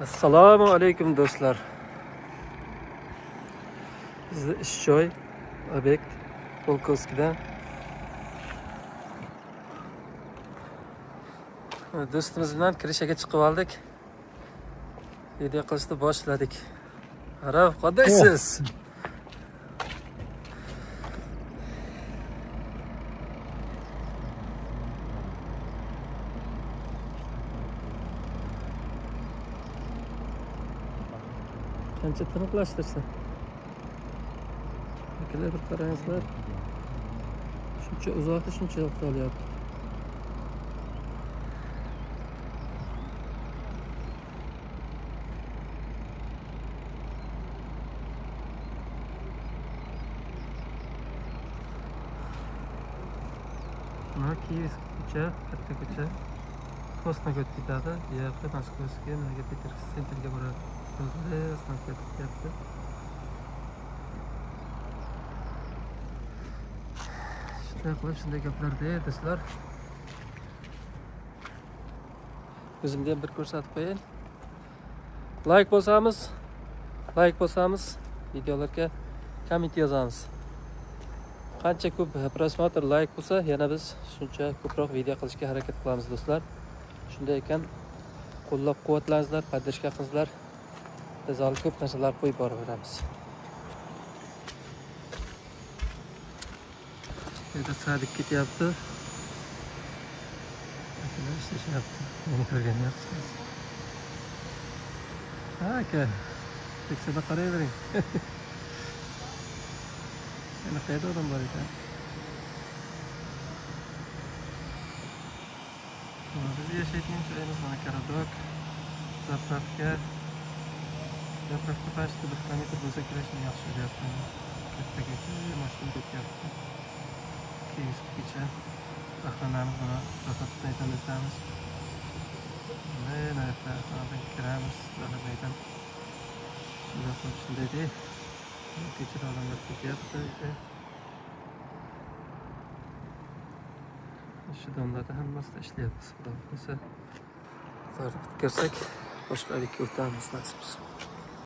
Assalomu alaykum do'stlar. Bizda ish joy, obyekt Volkovskida. Do'stimiz bilan kirishaga chiqib oldik. Video qilishni boshladik. Araf, qandaysiz? Qancha tiniqlashtirsa. Akalar bir qarangizlar. Shuncha uzoqda shuncha yoqda olyapti. Mana Kiyevskiy ko'cha, katta ko'cha. Kosnak o'tib ketadi. Bu yoqda Moskvaga, nimaga Peterburg sentrga boradi. Ketyapti. Shunday qilib, shunday gaplarda do'stlar. O'zimni ham bir ko'rsatib qo'yayin. Like bosamiz. Like bosamiz. Videolarga komment yozamiz. Qancha ko'p prosmotr, like bo'lsa, yana biz shuncha ko'proq video qilishga harakat qilamiz do'stlar. Shunday ekan, qo'llab-quvvatlangizlar, podдержка qilingizlar. Biz hali ko'p narsalar qo'yib boraveramiz. Yerda sadik ketyapti. Akalar ishlashyapti. Meni ko'rganda yoqsiz. Ha aka, teksada qarayvering. Yana qayerda odam bor ekan? Biz yashaydigan joyimiz mana Karadok, zapravka. Zapravka pastda 1 kilometr bo'lsa kerak, shuni yaxshi bilyapman. Katta ko'cha, mashina ketyapti. Kiyevskiy ko'cha. Охранamiz mana zapravkadan o'tamiz. Mana yerdan kiramiz, zapravkadan. Shunday qilib shunday dey. Ko'chada odamlar ketyapti. Shu domlarda hammasida ishlayapmiz. Xudo xohlasa, ularni bitkazsak, boshqa obyektga o'tamiz nasib bo'lsa.